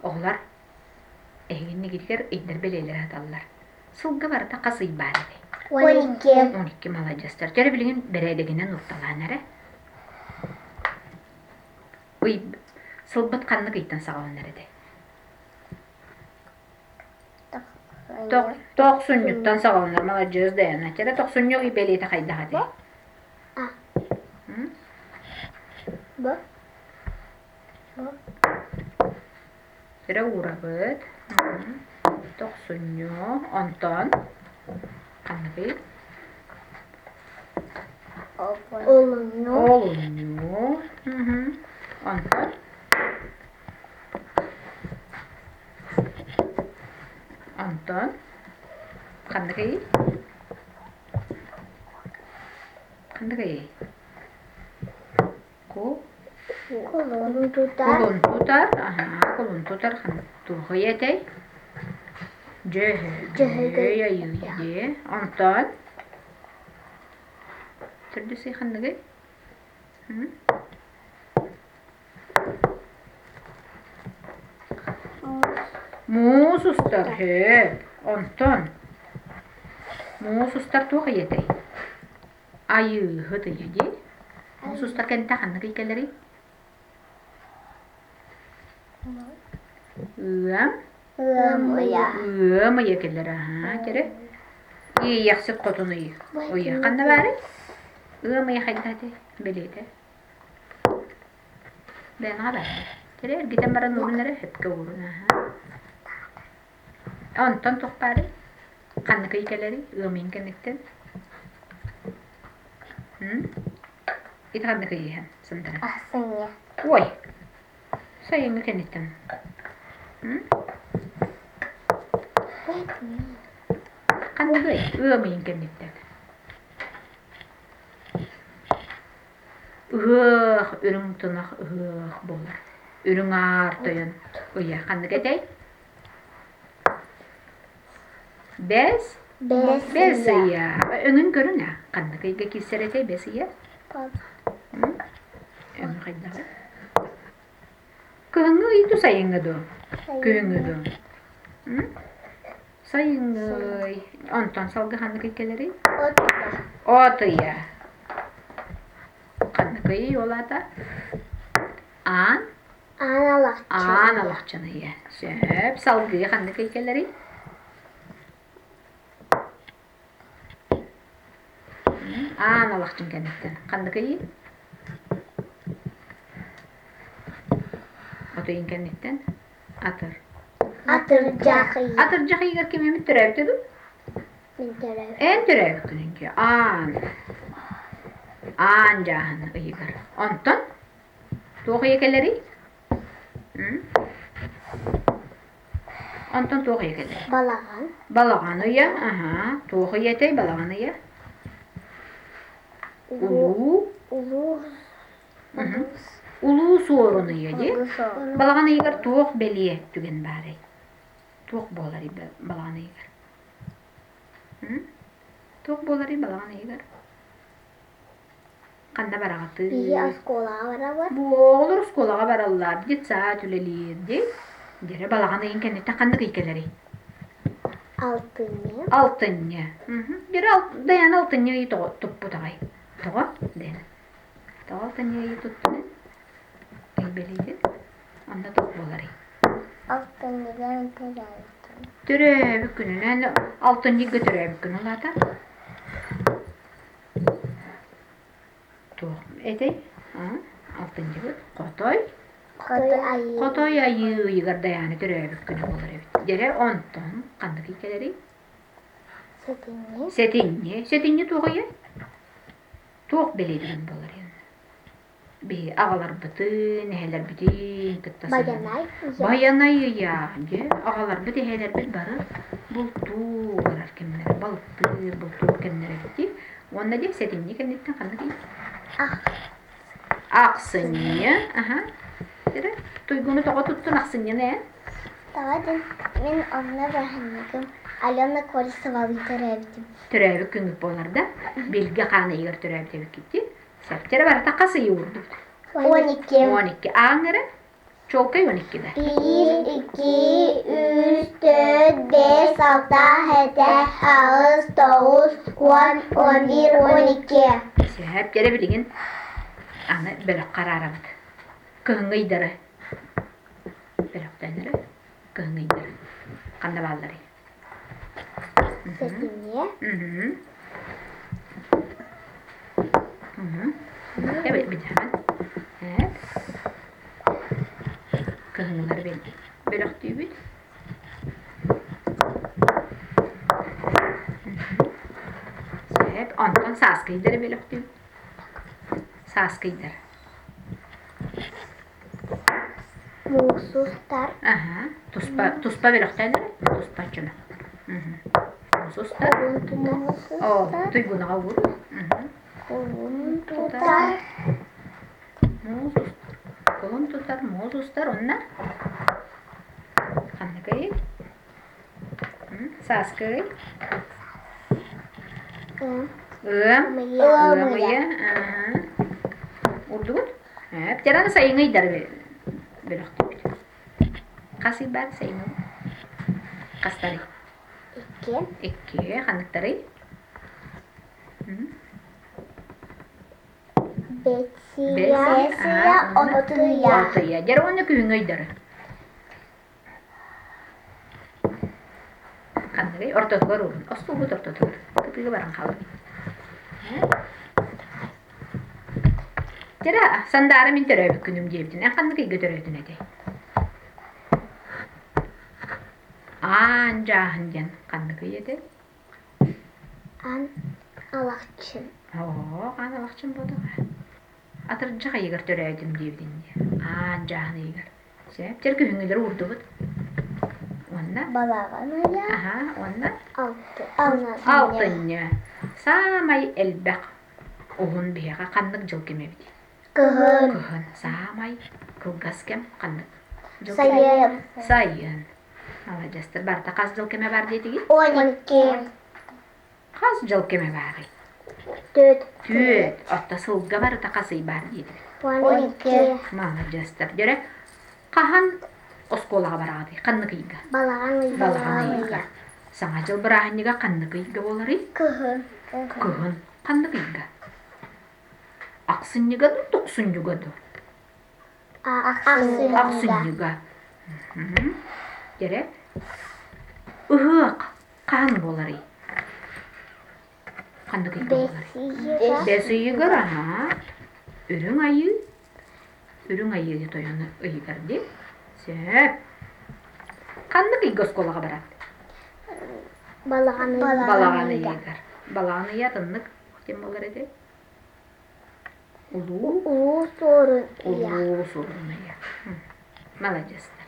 Оҕолор эһигиннигитигэр ыйдар бэлиэлэрэ сыталлар. Сылга барыта хас ый баар этэй? 12. 12 маладьыастар. Дьэ билигин бэрээдэгинэн уурталаан эрэ. Ый сылбыт ханнык ыйтан саҕаланар этэй? Тохсунньуттан саҕаланар маладьыас Дайана. Чэ тохсунньу ый бэлиэтэ хайдах этэй? А. Б. Эрэ уурабыт. Тохсунньу. Онтон ханныгый? Олунньу. Олунньу. Онтон Онтон ханныгый? Ханныгый? Ку Кулун тутар. Кулун тутар, аһаа, кулун тутар туохуй этэй? Дьөһөгөй айыы Онтон төрдүс ый ханныгый? Муус устар, һөөп. Онтон муус устар туох ийэтэй? Айыыһыт ыйа дии. Муус устар кэнтэ ханнык ый кэлэрий? Ыам. Ыам ыйа. Ыам ыйа кэлэр аһаа кэрэ. Иэйэхсит хотун ый. Ыйа ханна баарый? Ыам ыйа хайдах этэй? Бэлиэтэ. Бэйэҥэ баар. Кэрэ эргитэн баран уурун эрэ сөпкө уурун аһаа. Онтон туох баарый? Ханнык ый кэлэрий? Ыам ыйын кэнниттэн? Ити ханнык ый иһэн сындара? Ахсынньы. Ой, сайыҥҥы кэнниттэн. Ханнык ый? Ыам ыйын кэнниттэн. Ыһыах, үрүҥ тунах ыһыах буолар. Үрүҥ аар тойон ыйа ханнык этэй? Бэс? Бэс Бэс ыйа. Өҥүн көрүҥ аа. Ханнык ыйга киирсэр этэй бэс ыйа? Өҥө хайдаҕый? Кыһыҥҥы ый дуу, сайыҥҥы дуу? Күһүҥҥү дуу? Сайыҥҥы ый. Онтон салгыы ханнык ый кэлэрий? От ыйа. От ыйа. Ханнык ый ол аата? Аан? Аан алахчын. Аан алахчын ыйа. Сөп. Салгыы ханнык ый кэлэрий? Аан алахчын кэнниттэн. Ханнык ыйый? От ыйын кэнниттэн атыр. Атырдьах ыйа. Атырдьах ыйыгар ким эмит төрөөбүтэ дуу? Мин төрөөбүт. Эн төрөөбүккүн дии. Аан. Аан дьааһын ыйыгар. Онтон туох ыйа кэлэрий? Онтон туох ыйа кэлэрий? Балаҕан. Балаҕан ыйа, аһаа. Туох ыйа этэй балаҕан ыйа? Улуу. Улуу. Улуу Суорун ыйа дии. Балаҕан ыйыгар туох бэлиэ түгэн баарый? Туох буоларый балаҕан ыйыгар? Туох буоларый балаҕан ыйыгар? Ханна бараҕытый? Биһи оскуолаҕа барабыт. Бу оҕолор оскуолаҕа бараллар, детсад үлэлиир дии. Дьэрэ балаҕан ыйын кэнниттэн ханнык ый кэлэрий? Алтынньы. Алтынньы. Дьэрэ Дайаана алтынньы ыйы тоҕо туппут аҕай. Тоҕо? Дайаана. Тоҕо алтынньы ыйы туттун? Ый бэлиэтин. Онно туох буоларый? Алтынньыга төрөөбүтүм. Төрөөбүт күнүнэн алтынньыга төрөөбүт күн улаата. Туох этэй? Алтынньыбыт хотой. Хотой айыы. Хотой айыы ыйыгар Дайаана төрөөбүт күнэ буолар эбит. Дьэрэ онтон ханнык ый кэлэрий? Сэтинньи. Сэтинньи. Сэтинньи туох ыйа? Туох бэлиэтигин буолар Биһи аҕаларбытын, эһэлэрбитин кытта Байанай ыйа. Байанай ыйа. Дьэ, аҕаларбыт, эһэлэрбит бары бултуу барар кэмнэрэ, балыктыыр, бултуур кэмнэрэ эбит Уонна дьэ сэтинньи кэнниттэн ханнык ый? Ахсынньы. Аха. Эрэ, туйгуну тоҕо туттун ахсынньыны ээ? Тоҕо диэн мин онно бырааһынньыгым Алена Колесовалыы төрөөбүтүм. Төрөөбүт күҥҥүт буолар да? Билгэ хаан ыйыгар төрөөбүт эбиккит дии. Сэптэрэ барыта хас ыйы уурдубут? 12. 12. Ааҥ эрэ? Чуолкай 12 да. Биир, икки, үс, төрт, бэс, алта, этэ, аҕыс, тоҕус, уон, 11, 12. Сөп, дьэрэ билигин аны бөлөххө араарабыт. Кыһыҥҥы ыйдары. Бөлөхтөннөрө кыһыҥҥы ыйдары. Ханна баалларый? Сэтинньи. Билэҕин. Кыһыҥҥылар бөлөхтүүбүт. Сөп. Онтон сааскы ыйдары бөлөхтүүбүт. Сааскы ыйдар. Муус устар. Аһа, туспа туспа бөлөхтөөн эрэ, туспа дьоно. Муус устар. Оо, туйгунаҕа уур. Кулун тутар. Муус устар. Кулун тутар, муус устар, онно ханныгый? Сааскы ый? Ыам. Ыам ыйа. Урдугут? Птераны сайыҥҥы ыйдары бөлөхтүүбүт. Хас ый баар сайыҥҥы? Хастарый? Икки. Икки. Ханныктарый? Бэсиэ, отуйа. Отуйа. Дьэ, уонна күһүҥҥү ыйдары. Ханныгый? Ортотугар уурун. Остуолбут ортотугар. Кытыыга баран хаалбыт. Дьэ, Сандаара мин төрөөбүт күнүм диэбитин. Эн ханнык ыйга төрөөтүн этэй? Аан дьааһын диэн ханнык ый этэй? Аан Алахчын. Оо, Аан Алахчын буолуоҕа. Атырдьах ыйыгар төрөөтүм диэбитин дии. Аан дьааһын ыйыгар. Сөп, дьэ күһүҥҥүлэри уурдубут. Уонна? Балаҕан ыйа. Аһа, уонна? Алты. Алтынньы. Саамай элбэх уһун биһиэхэ ханнык дьыл кэмэ эбитий? Кыһын. Кыһын. Саамай кылгас кэм ханнык дьыл Сайын. Сайын. Маладьыастар. Барыта хас дьыл кэмэ бар диэтигит? 12. Хас дьыл кэмэ баарый? Түөрт. Түөрт. Отто сылга барыта хас ый баар диэтибит? 12. Маладьыастар. Дьөрө, хаһан оскуолаҕа бараҕытый? Ханнык ыйга? Балаҕан ыйга. Балаҕан ыйга. Саҥа дьыл бырааһынньыга ханнык ыйга буоларый? Кыһын. Кыһын. Ханнык ыйга? Ахсынньыга дуу, тохсунньуга дуу? Ахсынньыга. Ахсынньыга. Дьэрэ, ыһыах хаһан буоларый? Ханнык ыйга буоларый? Бэс ыйыгар, аһаа. Үрүҥ айыы. Үрүҥ айыы тойон ыйыгар дии. Сөп. Ханнык ыйга оскуолаҕа барат? Балаҕан ыйыгар. Балаҕан ыйыгар. Балаҕан ыйа атыннык ким буолар этэй? Улуу Улуу Суорун ыйа. Улуу Суорун ыйа. Маладьыастар.